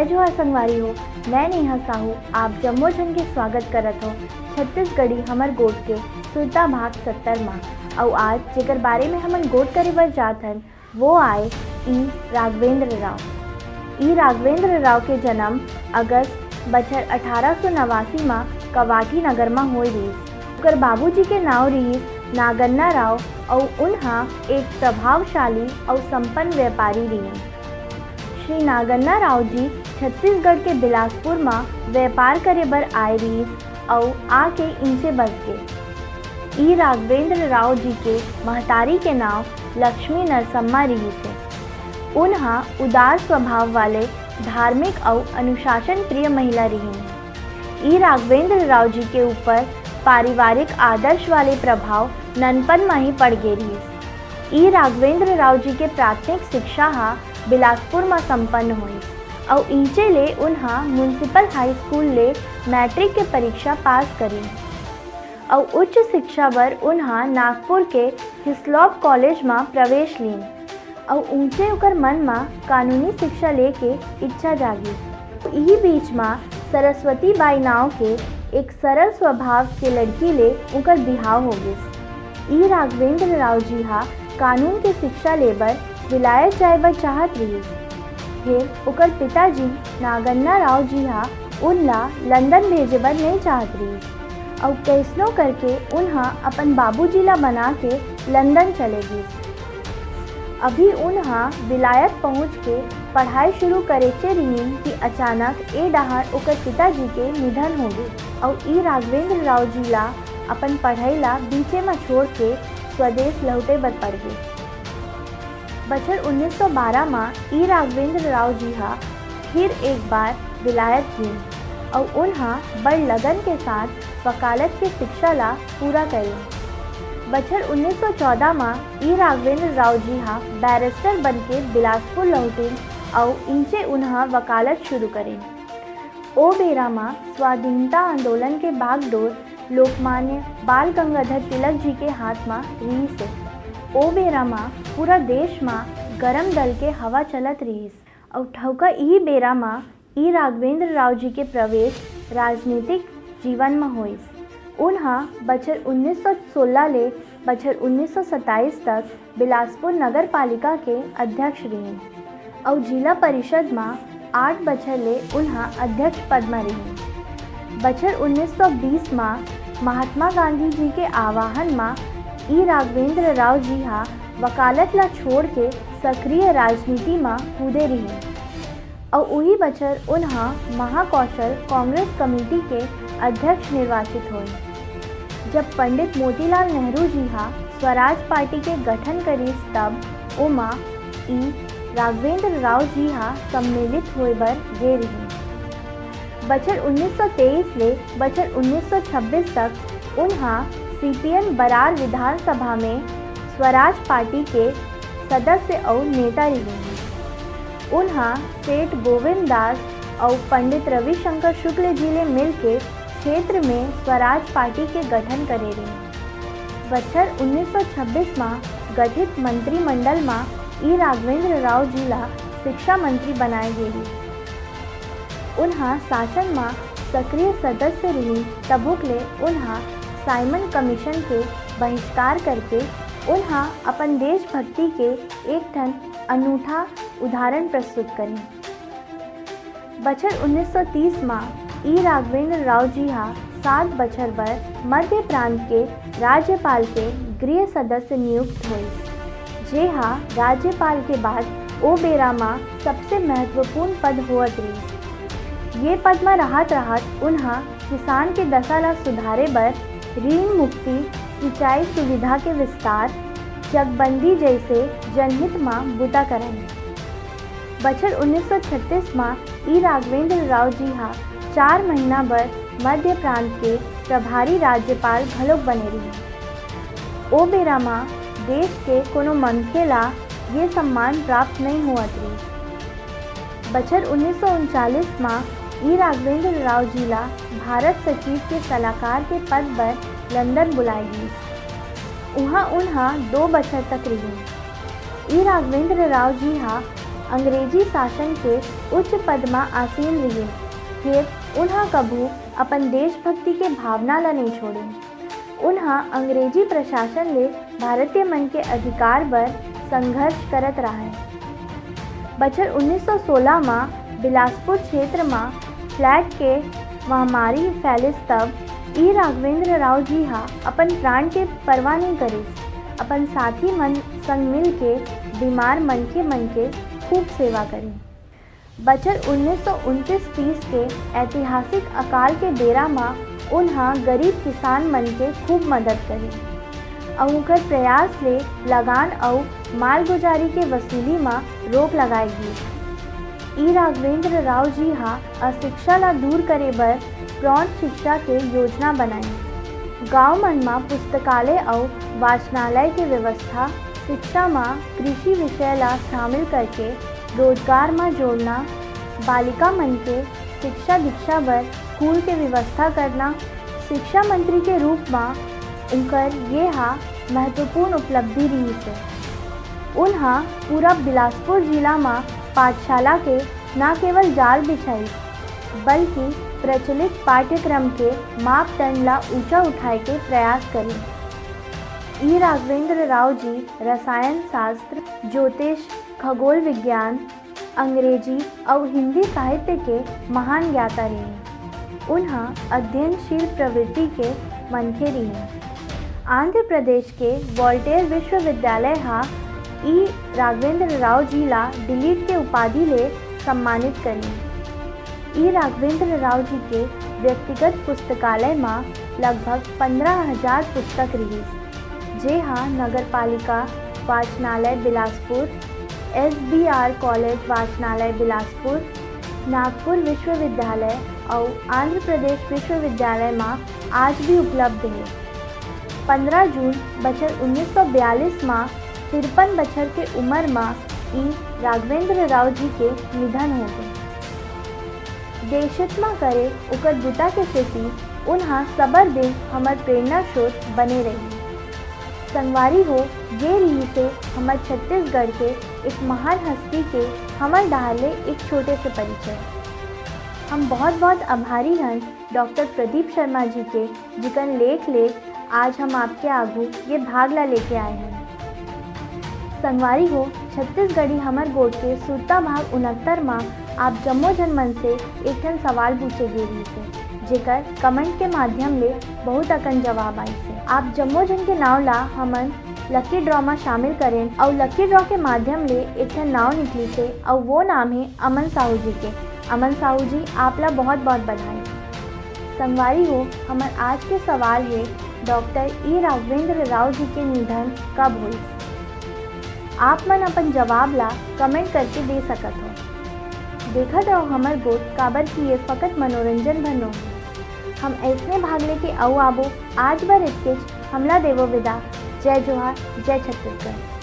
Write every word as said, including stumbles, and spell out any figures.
जय जोहार संगवारी हो, मैं नेहा साहू आप जम्मो झन के स्वागत करत हो छत्तीसगढ़ी हमर गोठ के सुरता भाग सत्तर मा। अउ आज जेकर बारे में हमन गोठ करे बर जात हन, वो आय ई राघवेंद्र राव। ई राघवेंद्र राव के जन्म अगस्त बछर अठारह सौ नवासी मा कवाठी नगर मा होय रिहिस। ओकर बाबूजी के नाव रिहिस नागन्ना राव अउ उनहा एक प्रभावशाली अउ संपन्न व्यापारी रिहिन। श्री नागन्ना राव जी छत्तीसगढ़ के बिलासपुर मा व्यापार करे बर आए रिहिस अउ आके इंचे बस गे। ई राघवेंद्र राव जी के महतारी के नाव लक्ष्मी नरसम्मा रिहिस हे। उनहा उदार स्वभाव वाले, धार्मिक अउ अनुशासन प्रिय महिला रिहिन। ई राघवेंद्र राव जी के ऊपर पारिवारिक आदर्श वाले प्रभाव ननपन म ही पड़ गे रिहिस। ई राघवेंद्र राव जी के प्राथमिक शिक्षा हा बिलासपुर म संपन्न होइस अउ इंचे ले उनहा म्युनिसिपल हाई स्कूल ले मैट्रिक के परीक्षा पास करिन अउ उच्च शिक्षा बर उनहा नागपुर के हिस्लॉप कॉलेज म प्रवेश लीन अउ ऊंचे ओकर मन म कानूनी शिक्षा लेके इच्छा जागिस। इही बीच म सरस्वती बाई नाव के एक सरल स्वभाव के लड़की ले उकर बिहाव हो गिस। ई राघवेंद्र राव जी हा कानून के शिक्षा लेबर विलायत जाय बर चाहत रिहिस। फेर ओकर पिताजी नागन्ना राव जी हा उन ला लंदन भेजे बर नइ चाहत रिहिस अउ कइसनो करके उन हा अपन बाबूजी ला बना के लंदन चले गिस। अभी उन हा विलायत पहुंच के पढ़ाई शुरू करेचे रिहिन कि अचानक ए डहार ओकर पिताजी के निधन हो गे अउ ई राघवेंद्र राव जी ला अपन पढ़ाई ला बीचे म छोड़ के स्वदेश लौटे बर पड़ गे। बछर उन्नीस सौ बारह म ई राघवेंद्र राव जी हा फिर एक बार विलायत गिन अउ उन हा बड़ लगन के साथ वकालत के शिक्षा ला पूरा करिन। बछर उन्नीस सौ चौदह म ई राघवेंद्र राव जी हा बैरिस्टर बन के बिलासपुर लौटिन अउ इंचे उन हा वकालत शुरू करिन। ओ बेरा म स्वाधीनता आंदोलन के बागडोर लोकमान्य बाल गंगाधर तिलक जी के हाथ म रिहिस हे। ओ बेरा म पूरा देश म गरम दल के हवा चलत रिहिस अउ ठउका इही बेरा म ई राघवेंद्र राव जी के प्रवेश राजनीतिक जीवन म होइस। उन हा बछर उन्नीस सौ सोलह ले बछर उन्नीस सौ सत्ताईस तक बिलासपुर नगर पालिका के अध्यक्ष रिहिन अउ जिला परिषद म आठ बछर ले उन हा अध्यक्ष पद म रिहिन। बछर उन्नीस सौ बीस म महात्मा गांधी जी के आह्वान म ई राघवेंद्र राव जी हा वकालत ला छोड़ के सक्रिय राजनीति म कूदे रिहिन अउ उही बछर उन हा महाकौशल कांग्रेस कमेटी के अध्यक्ष निर्वाचित होइस। जब पंडित मोतीलाल नेहरू जी हा स्वराज पार्टी के गठन करिस, तब ओमा ई राघवेंद्र राव जी हा सम्मिलित होय बर गे रिहिन। बछर उन्नीस सौ तेईस ले बछर उन्नीस सौ छब्बीस तक उन हा सीपीएम बरार विधानसभा में स्वराज पार्टी के सदस्य अउ नेता रिहिन। उन हा सेठ गोविंद दास अउ पंडित रविशंकर शुक्ल जी ले मिलके क्षेत्र में स्वराज पार्टी के गठन करे रिहिन। बछर उन्नीस सौ छब्बीस म गठित मंत्रिमंडल म ई राघवेंद्र राव जी ला शिक्षा मंत्री बनाए गे रिहिस। उन हा शासन म सक्रिय सदस्य रिहिन, तभुक ले उन हा साइमन कमीशन के बहिष्कार करके उन हा अपन देशभक्ति के एक ठन अनूठा उदाहरण प्रस्तुत करिन। बछर उन्नीस सौ तीस म ई राघवेंद्र राव जी हा सात बछर बर मध्य प्रांत के राज्यपाल के गृह सदस्य नियुक्त होइस, जे हा राज्यपाल के बाद ओ बेरा म सबसे महत्वपूर्ण पद होवत रिहिस। ये पद म रहत-रहत उन हा किसान के दशा ला सुधारे बर ऋण मुक्ति, सिंचाई सुविधा के विस्तार, चकबंदी जइसे जनहित म बूता करन। बछर उन्नीस सौ छत्तीस म ई राघवेंद्र राव जी हा चार महीना बर मध्य प्रांत के प्रभारी राज्यपाल घलोक बने रिहिन। ओ बेरा म देश के कोनो मनखे ला ये सम्मान प्राप्त नइ होवत रिहिस। बछर उन्नीस सौ उनचालीस म ई राघवेंद्र राव जी ला भारत सचिव के सलाहकार के पद बर लंदन बुलाए गिस। उहाँ उन हा दो बछर तक रिहिन। ई राघवेंद्र राव जी हा अंग्रेजी शासन के उच्च पद म आसीन रिहिन, फेर उन्हा कभू अपन देशभक्ति के भावना ल नइ छोड़िन। उन्हा अंग्रेजी प्रशासन ले भारतीय मन के अधिकार बर संघर्ष करत राहय। बछर उन्नीस सौ सोलह म बिलासपुर क्षेत्र म प्लेग के महामारी फैलिस, तब ई राघवेंद्र राव जी हा अपन प्राण के परवाह नइ करिस, अपन साथी मन संग मिलके बीमार मनखे मन के खूब सेवा करिन। बछर उन्नीस सौ उनतीस तीस के ऐतिहासिक अकाल के बेरा म उन्हा गरीब किसान मन के खूब मदद करिन अउ उंकर प्रयास ले लगान अउ मालगुजारी के वसूली म रोक लगाए गीस। ई राघवेंद्र राव जी हा अशिक्षा ला दूर करे बर प्रौढ़ शिक्षा के योजना बनाइस। गांव मन म पुस्तकालय अउ वाचनालय के व्यवस्था, शिक्षा म कृषि विषय ला शामिल करके रोजगार म जोड़ना, बालिका मन के शिक्षा दीक्षा बर स्कूल के व्यवस्था करना, शिक्षा मंत्री के रूप म उंकर ये हा महत्वपूर्ण उपलब्धि रिहिस हे। उन्हा पूरा बिलासपुर जिला म पाठशाला के न केवल जाल बिछाइस, बल्कि प्रचलित पाठ्यक्रम के मापदंड ला ऊंचा उठाए के प्रयास करिन। ई राघवेंद्र राव जी रसायन शास्त्र, ज्योतिष, खगोल विज्ञान, अंग्रेजी अउ हिंदी साहित्य के महान ज्ञाता रिहिन। उन्हा अध्ययनशील प्रवृत्ति के मनखे रिहिन। आंध्र प्रदेश के वोल्टेयर विश्वविद्यालय हा ई राघवेंद्र राव जी ला डीलिट के उपाधि ले सम्मानित करिन। ई राघवेंद्र राव जी के व्यक्तिगत पुस्तकालय म लगभग पंद्रह हजार पुस्तक रिहिस, जे हा नगर पालिका वाचनालय बिलासपुर, एस बी आर कॉलेज वाचनालय बिलासपुर, नागपुर विश्वविद्यालय अउ आंध्र प्रदेश विश्वविद्यालय म आज भी उपलब्ध हे। पंद्रह जून बछर उन्नीस सौ बयालीस म तिरपन बछर के उमर म ई राघवेंद्र राव जी के निधन हो गे। देशहित म करे ओकर बुता के सेती उन्हा सबर दिन हमर प्रेरणा स्रोत बने रही। संगवारी हो, ये रिहिस हे हमर छत्तीसगढ़ के एक महान हस्ती के हमर डहार ले एक छोटे से परिचय। हम बहुत बहुत आभारी हन डॉक्टर प्रदीप शर्मा जी के, जिकर लेख ले आज हम आपके आगू ये भाग ला लेके आए हन। संगवारी हो, छत्तीसगढ़ी हमर गोठ के सुरता भाग उनहत्तर म आप जम्मो झन मन से एक ठन सवाल पूछे गे रिहिस हे, जेकर comment के माध्यम ले बहुत अकन जवाब आइस हे। आप जम्मो झन के नाव ला हमन lucky draw म शामिल करेन अउ lucky draw के माध्यम ले एक ठन नाव निकलिस हे अउ वो नाम हे अमन साहू जी के। अमन साहू जी, आप ला बहुत बहुत बधाई। संगवारी हो, हमर आज के सवाल हे, डॉक्टर ई राघवेंद्र राव जी के निधन कब होइस? आप मन अपन जवाब ला comment करके दे सकत हो। देखत रहो हमर गोठ, काबर कि ये फकत मनोरंजन भर नोहे। हम अइसने भाग लेके अउ आबो। आज बर इतकेच, हमला देवो विदा। जय जोहार, जय छत्तीसगढ़।